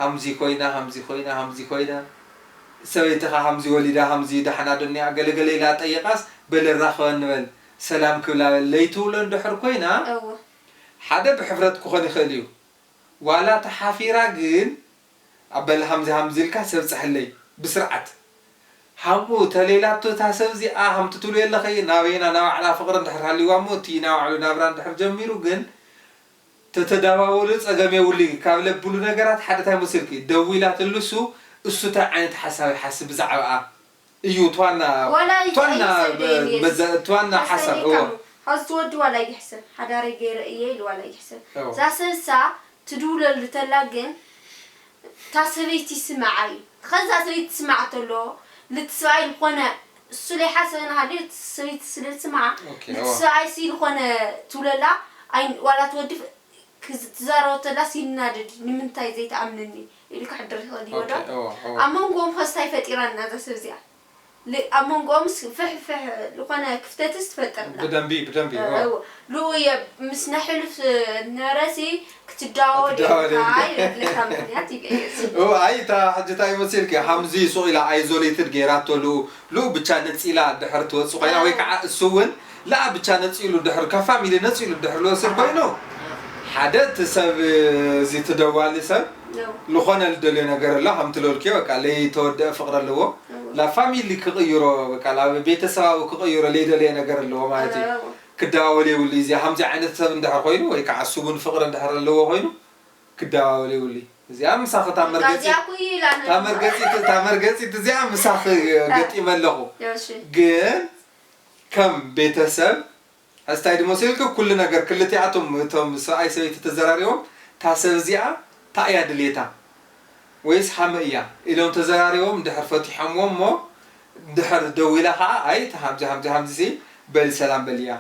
ሃምዚ ኮይና፣ ሃምዚ ኮይና፣ ሃምዚ ኮይና፣ ሰበይትኻ ሃምዚ ወሊዳ፣ ሃምዚ ደሓና ዶ እኒኣ? ገለ ገለ ኢላ ጠይቓስ፣ በል ራኸበኒ በል፣ ሰላም ክብላ በል፣ ለይትብሎ እንድሕር ኮይና፣ እወ። ሓደ ብሕፍረት ክኾን ይኽእል እዩ። ዋላ ተሓፊራ ግን፣ ኣበል ሃምዚ ሃምዚ ኢልካ ሰብ ጸሐለይ ብስርዓት። ሃምኡ ተሌላቶ እታ ሰብ እዚኣ ሃምቲ ትብሉ የለኸይ፣ ናበይና፣ ናብ ባዕላ ፍቕሪ እንድሕር ሃልይዋ እሞ፣ እቲ ናይ ባዕሉ ናብራ እንድሕር ጀሚሩ ግን፣ እታ ተተዳዋወሉ ጸገም የብሉ። ካብ ለብሉ ነገራት ሓደ እንታይ መሲልኪ? ደዊላትሉ እሱ፣ እሱ እንታይ ዓይነት ሓሳብ ይሓስብ ብዛዕባኣ እዩ። እትዋና ዋላ እትዋና ይሕሰብ፣ እትዋና ሓሳብ፣ እወ። ሐዚ ትወዲ ዋላ ይሕሰብ፣ ሓዳረይ ገይረ እየ ኢሉ ዋላ ይሕሰብ። እወ። እዛ ሰብሳ ትድውለሉ ተላ ግን፣ እታ ሰበይቲ ስምዓ እዩ። ከዛ ሰበይቲ ትስማዕ ተሎ፣ ልቲ ሰብኣይ ልኾነ፣ እሱ ለይሓሰበ ናሃልዩ፣ እቲ ሰበይቲ ስለ ዝስምዓ፣ ኦኬ፣ ልቲ እወ። ሰብኣይ ሲ ልኾነ ትብለላ፣ ኣይ-፣ ዋላ ትወዲ ፍ-፣ ክዝ-፣ ትዛረቦ ተላስ ይናደድ፣ "ንምንታይ ዘይትኣምንኒ?" ኢሉ ክሕድር ይኽእል እዩ ዶ? ኦኬ፣ እወ፣ እወ። ኣብ መንጎኦም ኸ ስታይ ፈጢራ ኣላ እዛ ሰብ እዚኣ? ል-፣ ኣብ መንጎኦምስ ፍሕ ፍሕ ዝኾነ ክፍተትስ ትፈጥር ኣላ። ብደንቢ፣ ብደንቢ፣ እወ። እወ። ልኡ እየ ምስ ናይ ሕሉፍ ነበረሲ ክትዳወል ክትዳወል እየ ኢልካ እየ። ይብለካ ምኽንያት ይገይጽ። እወ፣ ኣይ፣ እታ ሕጂ እንታይ መሲልኪ? ሃምዚ ሱቕ ኢላ ኣይዞሌትድ ገይራቶ ልኡ፣ ልኡ ብቻ ነጺላ ድሕር ትወጽእ ኮይና፣ እወ። ወይ ከዓ እሱ እውን ለኣ ብቻ ነጺሉ ድሕር፣ ካብ ፋሚሊ ነጺሉ ድሕር ልወስድ ኮይኑ፣ ሓደ እቲ ሰብ፣ እዚ ትደዋሊ ሰብ፣ ነው። ልኾነ ልደልዮ ነገር ኣሎ፣ ከም ትለልክዮ፣ በቃ፣ ለይተወደአ ፍቕሪ ኣለዎ። ነው። ላብ ፋሚሊ ክቕይሮ፣ በቃ፣ ላብ ቤተሰባዊ ክቕይሮ ለይደለየ ነገር ኣለዎ ማለት እዩ። ነው። ክደዋወል የብሉ። እዚ ከምዚ ዓይነት ሰብ እንድሕር ኮይኑ፣ ወይ ከዓ እሱ እውን ፍቕሪ እንድሕር ኣለዎ ኮይኑ፣ ክደዋወል የብሉ። እዚኣ ምሳኺ እታ በቃ፣ መርገጺ፣ እዚኣ እኮ ኢላ እታ ነበር። መርገጺት፣ እታ መርገጺት እዚኣ ምሳኺ አ። ገጢመ ኣለኹ። እሺ። ግን ከም ቤተሰብ፣ ሕዝታይ ድመሲልኪ ኩሉ ነገር ክልቲኣቶም እቶም ሰብኣይ ሰበይቲ ተዘራሪቦም፣ "እታ ሰብ እዚኣ እንታይ እያ ድልየታ? ወይስ ሓመ እያ?" ኢሎም ተዘራሪቦም፣ ድሕር ፈቲሖምዎ እሞ፣ ድሕር ደዊላ ኸዓ፣ "ኣይ፣ እታ ሃምዚ፣ ሃምዚ፣ ሃምዚ ሲ፣ በሊ ሰላም በልያ፣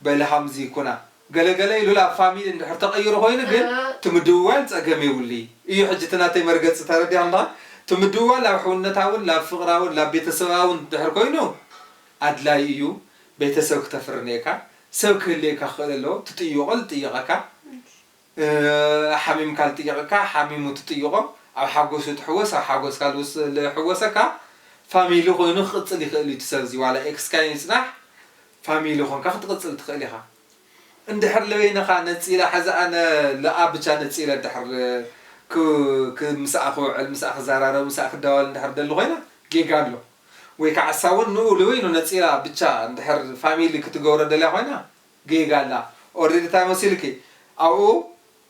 በሊ ሃምዚ ይኩና፣ ገለ ገለ" ኢሉ ላብ ፋሚሊ እንድሕር ተቐይሩ ኮይኑ ግን፣ እ። እቲ ምድውዋል ጸገም የብሉ እዩ። ሕጂ እቲ ናተይ መርገጺ ተረዲኣ ኣለኻ? እቲ ምድውዋል ላብ ሕውነታውን፣ ላብ ፍቕራውን፣ ላብ ቤተሰባውን እንድሕር ኮይኑ፣ ኣድላይ እዩ። ቤተሰብ ክተፍሪ እኒኤካ፣ ሰብ ክህልየካ ክኽእል ኣለዎ። ትጥይቖ ዝጥይቐካ፣ እ፣ ሓሚምካ ዝጥይቐካ፣ ሓሚሙ ትጥይቖ፣ ኣብ ሓጎሱ ትሕወስ፣ ኣብ ሓጎስካ ልውስ-፣ ልሕወሰካ፣ ፋሚሊ ኮይኑ ክቕጽል ይኽእል እዩ። እቲ ሰብ እዚ ዋላ ኤክስካ ይጽናሕ፣ ፋሚሊ ኮንካ ክትቕጽል ትኽእል ኢኻ። እንድሕር ለበይንኻ ነጺላ፣ ሕዚ ኣነ ለኣ ብቻ ነጺለ እንድሕር ክ-፣ ክ-፣ ምስኣ ክውዕል፣ ምስኣ ክዘራረብ፣ ምስኣ ክደዋል እንድሕር ደሊ ኮይና፣ ጌጋ ኣሎ። ወይ ከዓ እሳ እውን ንኡ ለበይኑ ነጺላ ብቻ እንድሕር ፋሚሊ ክትገብሮ ደልያ ኮይና፣ ጌጋ ኣላ። ኦልሬዲ እንታይ መሲልኪ? ኣብኡ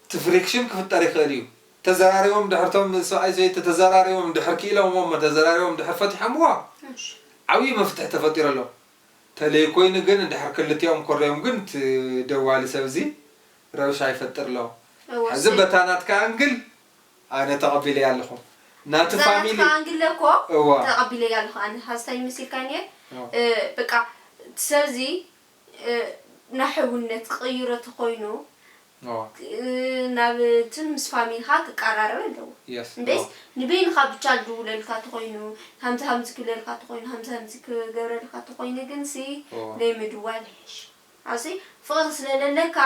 እቲ ፍሪክሽን ክፍጠር ይኽእል እዩ። ተዘራሪቦም ድሕር፣ እቶም ሰብኣይ ሰበይቲ ተዘራሪቦም ድሕር ክኢሎምዎ እሞ ተዘራሪቦም ድሕር ፈቲሖምዎ፣ እሺ። ዓብዪ መፍትሒ ተፈጢሩ ኣሎ። ተለይ ኮይኑ ግን እንድሕር ክልቲኦም ኮርዮም ግን እቲ ደዋሊ ሰብ እዚ ረብሻ ይፈጥር ኣሎ። እወ፣ ሕዚ እሰይ። በታ ናትካ ኣንግል ኣነ ተቐቢለያ ኣለኹ። ናቲ እዛ ፋሚሊ ናትካ ኣንግል እኮ እወ። ተቐቢለያ ኣለኹ። ኣነ ሓስታይ መሲልካኒ እየ። እወ። እ፣ በቃ፣ እቲ ሰብ እዚ፣ እ፣ ናይ ሕውነት ክቕይሮ ተኾይኑ፣ እወ። እ፣ ናብ እንትን ምስ ፋሚልኻ ክቀራረብ ኣለዎ። የስ፣ እምበይስ እወ። ንበይንኻ ብቻ ዝድውለልካ ተኾይኑ፣ ሃምዚ ሃምዚ ክብለልካ ተኾይኑ፣ ሃምዚ ሃምዚ ክገብረልካ ተኾይኑ ግን ሲ እወ። ናይ ምድዋል ይሕሽ። ኣብዚ ፍቕሪ ስለለለካ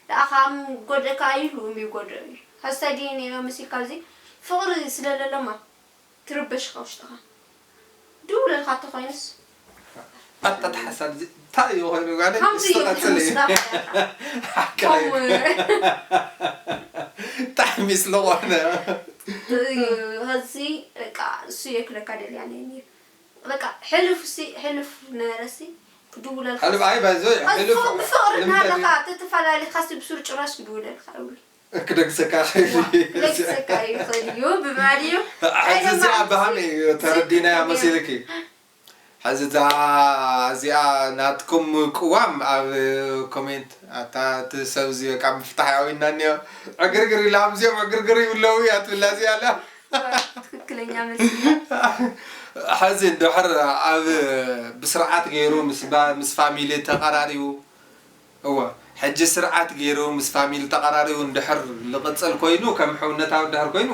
ደኣ ከም ጎደካ እዩ፣ ልኡም ይጎድኦ እዩ። ሓስታይ ድየ ነይረ መሲልካ ኣብዚ ፍቕሪ ስለለሎማ ትርበሽ ኢኻ ውሽጥኻ። ድውለልካ እንተኾይኑስ? ኣታ ተሓሳድ እዚ እንታይ እዩ ኮይኑ? ጋር ከምዚ እዩ፣ ትስተቐጽል እዩ። ምስላ ሓካ እዩ። ከምኡ። እንታይ ምስሉ ኾነ? እዩ፣ ሀዚ በቃ እሱ የክለካ ደልያ ነይ ነይሩ። በቃ ሕልፍ ሲ፣ ሕልፍ ነበረ ሲ፣ ክድውለልካ ሕልፍ፣ ሲ። ኣይ፣ ባይዞ፣ ሕልፍ፣ ብፍቕሪ ልምደት እናሃለኻ እዩ። ተተፈላለኻ ሲ ብሱር ጭራሽ ክድውለልካ ይብሉ። ክደግሰካ ኸይድ ዋ፣ እዩ። ክደግሰካ ይኽእል እዩ፣ ብማል እዩ። ሕዚ እዚኣ ኣይደማን ብሃመይ እዩ፣ ተረዲናያ ሲ፣ መሲልኪ። ሕዚ እዛ፣ እዚኣ ናትኩም ቅዋም ኣብ ኮሜንት፣ ኣታ እቲ ሰብ እዚ በቃ ምፍታሕ ያዊና እኒኦ። ዕግርግር ኢላ፣ ኣብዚኦም ዕግርግር ይብለዉ እያ ትብላ እዚኣ ኣላ። ዋ፣ ትክክለኛ መልሲ እያ። ሕዚ እንድሕር ኣብ ብስርዓት ገይሩ ምስ ባ-፣ ምስ ፋሚሊ ተቐራሪቡ፣ እወ፣ ሕጂ ስርዓት ገይሩ ምስ ፋሚሊ ተቐራሪቡ እንድሕር ልቕጽል ኮይኑ፣ ከም ሕውነታዊ እንድሕር ኮይኑ፣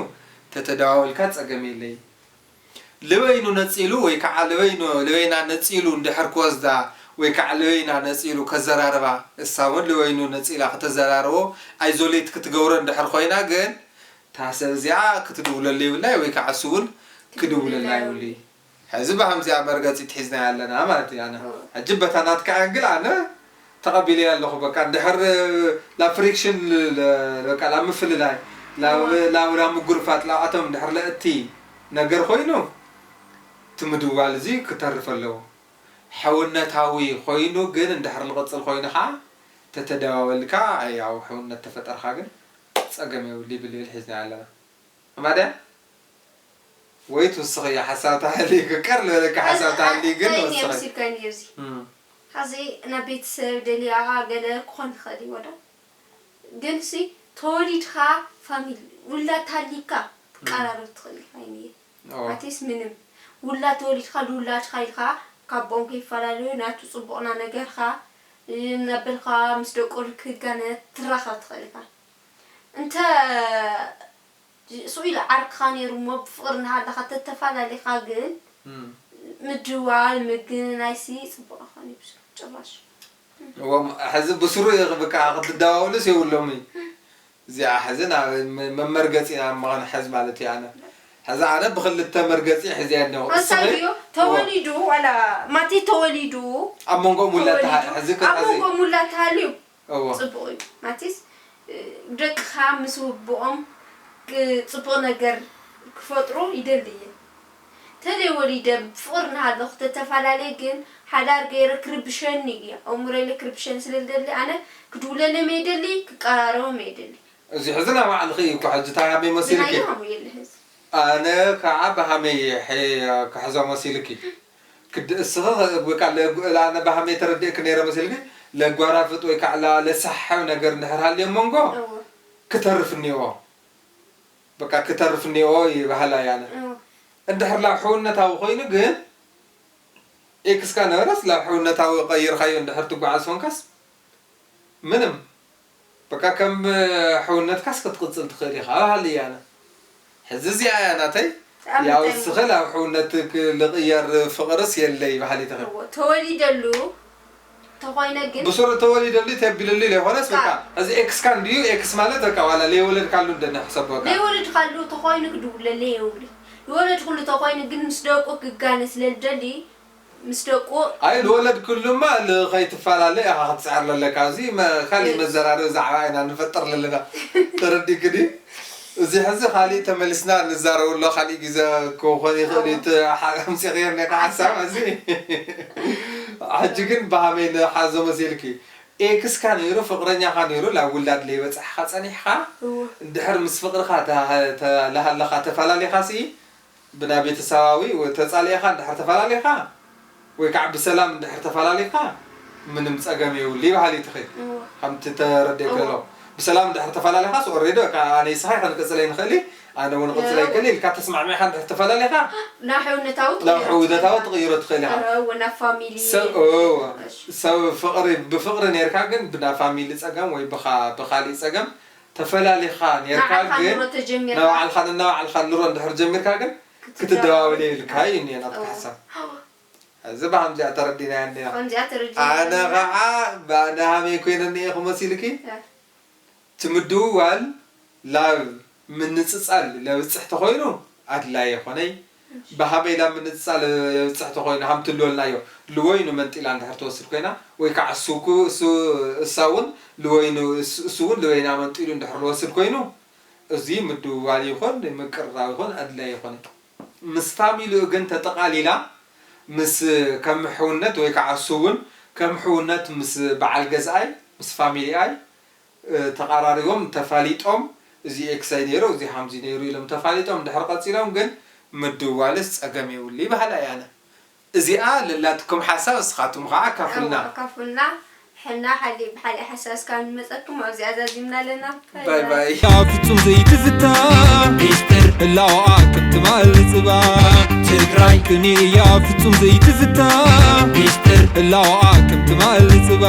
ተተደዋወልካ ጸገም የለይ። ልበይኑ ነጺሉ ወይ ከዓ ልበይኑ፣ ልበይና ነጺሉ እንድሕር ክወስዳ ወይ ከዓ ልበይና ነጺሉ ከዘራርባ፣ እሳ እውን ልበይኑ ነጺላ ከተዘራርቦ፣ ኣይዞሌት ክትገብሮ እንድሕር ኮይና ግን፣ እታ ሰብ እዚኣ ክትድውለሉ የብላይ ወይ ከዓ እሱ እውን ክድውለላ የብሉይ። ሕዚ ብሃምዚኣ መርገጺ ትሒዝና ኣለና ማለት እዩ። ኣነ እዎ። ሕጂ በታ ናትካ ኣንግል ኣነ ተቐቢለያ ኣለኹ። በቃ እንድሕር ላ ፍሪክሽን ለ-፣ በቃ ላ ምፍልላይ፣ ላ፣ እዎ። ላ፣ ላ ምጉርፋጥ፣ ላኣቶም እንድሕር ለእቲ ነገር ኮይኑ፣ እቲ ምድዋል እዚ ክተርፍ ኣለዎ። ሕውነታዊ ኮይኑ ግን እንድሕር ልቕጽል ኮይኑ ኸዓ፣ ተተደዋወልካ ያው ሕውነት ተፈጠርካ ግን ጸገም የብሉ ይብል ይብል ሒዝና ኣለና። እማድያ ወይ ትውስኽ እያ ሓሳብ ተሃልዩ ክቀር ልበለካ ሓሳብ ተሃልዩ ግን ናይ ወስኸ። ምስልካ ነዚ እም። ሐዚ ናብ ቤተሰብ ደልያ ገለ ክኾን ይኽእል እዩ ወዶ ግን ሲ ተወሊድካ ፋሚሊ ውላድ ታሊካ ትቀራረብ ትኽእል ኢኻ ይንየ ኦ፣ ኣቲስ ምንም ውላድ ተወሊድካ ልውላድካ ኢልካ ካብኦም ከይፈላለዩ ናቱ ፅቡቕና ነገርካ እናበልካ ምስ ደቁ ርክጋነ ትራኸብ ትኽእል ኢኻ እንተ ስኡ ኢለ ዓርክኻ ነይሩ እሞ ብፍቕሪ እናሃለኻ ተተፈላለኻ ግን እም። ምድዋል ምግንናይሲ ፅቡቕ ኣይኮን እዩ ብዙሕ ጭራሽ እዎም ሕዚ ብስሩ ይቕብቃ ክትደዋውልስ የብሎም እዩ እዚኣ ሕዚ ናብ መ- መመርገፂ ናብ ምዃን ሕዝ ማለት እዩ ኣነ ሕዚ ኣነ ብክልተ መርገፂ ሕዚ ኣለኹ እንታይ እዩ ተወሊዱ ዋላ ማቲ ተወሊዱ ኣብ መንጎ ሙላ ተሃ- ሕዚ ኣብ መንጎ ሙላ ተሃልዩ እዎ ፅቡቕ እዩ ማቲስ ደቅኻ ምስ ውብኦም ክ- ፅቡቕ ነገር ክፈጥሩ ይደሊ እየ ተለይ ወሊደ ብፍቕሪ ናሃለኹ ተተፈላለየ ግን ሓዳር ገይረ ክርብሸኒ እየ ኣእምሮይለ ክርብሸኒ ስለ ዝደሊ ኣነ ክድውለሎም እየ ደሊ ክቀራረቦም እየ ደሊ እዚ ሕዚ ናብ ባዕልኺ እዩ እኮ ሕጂ እንታይ ሃመይ መሲልኪ ብናይ ሃሙ የለ ህዝ ኣነ ከዓ ብሃመይ ሐ- ክሕዞ መሲልኪ ክድ እስኺ ወይ ከዓ ለጉ- ኣነ ብሃመይ ተረዲእኪ ነይረ መሲልኪ ለጓራፍጥ ወይ ከዓ ላ- ለሳሓብ ነገር እንድሕር ሃልዮ መንጎ እዎ ክተርፍ እኒኦ በቃ ክተርፍ እኒኦ ይበሃላ እየ ኣነ እዎ እንድሕር ላብ ሕውነታዊ ኮይኑ ግን ኤክስካ ነበረስ ላብ ሕውነታዊ ቀይርካዮ እንድሕር ትጓዓዝ ኮንካስ ምንም በቃ ከም ሕውነትካስ ክትቅፅል ትኽእል ኢኻ እበሃል እየ ኣነ ሕዚ እዚኣ እያ ናተይ ብጣዕሚ ያው ጥዑም። እስኺ ላብ ሕውነት ክ- ልቕየር ፍቕርስ የለይ በሃሊት ኢኺ እዎ ተወሊደሉ ተኾይነ ግን ብስሩ ተወሊደሉ ተቢልሉ ዘይኮነስ በቃ ቃ- እዚ ኤክስካ እንድዩ ኤክስ ማለት በቃ ዋላ ለይወለድካሉ እንደንሕሰብ በቃ ለይወለድካሉ ተኾይኑ ክድውለለ የብሉ ይወለድኩሉ ተኾይኑ ግን ምስ ደቁ ክጋነ ስለ ዝደሊ ምስ ደቁ ኣይ ዝወለድክሉማ ከይትፈላለ ኢኻ ክትፅዕር ለለካ እዚ መ- ካሊእ እይ። መዘራረቢ ዛዕባ ኢና ንፈጥር ለለና ተረዲእክኒ እዚ ሕዚ ካሊእ ተመሊስና ንዛረበሎ ካሊእ ግዜ ክኾን ይኽእል እዩ እቲ ሓ- ኣምፂኽዮ እኒኻ ሓሳብ እዚ ሕጂ ግን ብሃመይ ንሓዞ መሲልኪ ኤክስካ ነይሩ ፍቕረኛኻ ነይሩ ላብ ውላድ ለይበፃሕኻ ፀኒሕኻ እዎ እንድሕር ምስ ፍቕርኻ ተ- ተ- ለሃለኻ ተፈላለኻ ሲ ብናይ ቤተሰባዊ ተፃሊእኻ እንድሕር ተፈላለኻ ወይ ከዓ ብሰላም እንድሕር ተፈላለኻ ምንም ፀገም የብሉ ይበሃል እዩ ትኽእል እዎ ከምቲ ተረዲእካ እዎ። ኣሎ ብሰላም እንድሕር ተፈላለኻስ ኦሬዲ በቃ ኣነ ይስኻ ክንቅፅል ኣይንኽእል ኣነ እውን ቅፅል ኣይክእል ኢልካ ተስማዕሚዕካ እንድሕር ተፈላለኻ ናብ ሕውነታዊ ናብ ትቕይሮ ሕውነታዊ ትኽእል። ትቕይሮ ትኽእል ኢኻ እዎ ናብ ፋሚሊ ሰብ እዎ እሺ። ሰብ ፍቕሪ ብፍቕሪ ነርካ ግን ብና ፋሚሊ ፀገም ወይ ብኻ- ብኻሊእ ፀገም ተፈላሊኻ ነርካ ንባዕልኻ ግን ኑሮ ተጀሚርካ ንባዕልኻ ንናባዕልኻ ኑሮ እንድሕር ጀሚርካ ግን ክትደዋወል የብልካ እዩ እኒኦ ናትካ ሓሳብ እዚ ብሃምዚኣ ተረዲናያ እኒኣ ከምዚኣ ተረዲና ኣነ ከዓ ብኣነ ሃመይ ኮይነ እኒኤ ክመሲልኪ እቲ ምድውዋል ላብ ምንፅፃል ለብፅሕ ተኾይኑ ኣድላይ የኾነይ ብሃመይ ላብ ምንፅፃል ለብፅሕ ተኾይኑ ሃም ትልወልናዮ ልወይኑ መንጢላ እንድሕር ትወስድ ኮይና ወይ ከዓ እሱ እኩ- እሱ እሳ እውን ልወይኑ እሱ እሱ እውን ልወይና መንጢሉ እንድሕር ልወስድ ኮይኑ እዚ ምድውዋል ይኾን ምቅርራብ ይኾን ኣድላይ ይኾን ምስ ፋሚሊኡ ግን ተጠቓሊላ ምስ ከም ሕውነት ወይ ከዓ እሱ እውን ከም ሕውነት ምስ በዓል ገዝኣይ ምስ ፋሚሊኣይ ተቓራሪቦም ተፋሊጦም እዚ ኤክሳይ ነይሩ እዚ ሓምዚ ነይሩ ኢሎም ተፋሊጦም ድሕር ቀፂሎም ግን ምድዋልስ ፀገም የብሉ ይበሃል ኣያነ እዚኣ ለላትኩም ሓሳብ እስኻትኩም ከዓ ኣካፍሉና ኣካፍሉና ሕና ሓሊ ብሓሊ ሓሳብ እስካ ንመፀኩም ኣብዚ ኣዛዚምና ኣለና ባይ ባይ ፍጹም ዘይትፍታ ሚስጥር ህላወኣ ከም ትማል ጽባ ትግራይ ቅኔ እያ ፍጹም ዘይትፍታ ሚስጥር ህላወኣ ከም ትማል ጽባ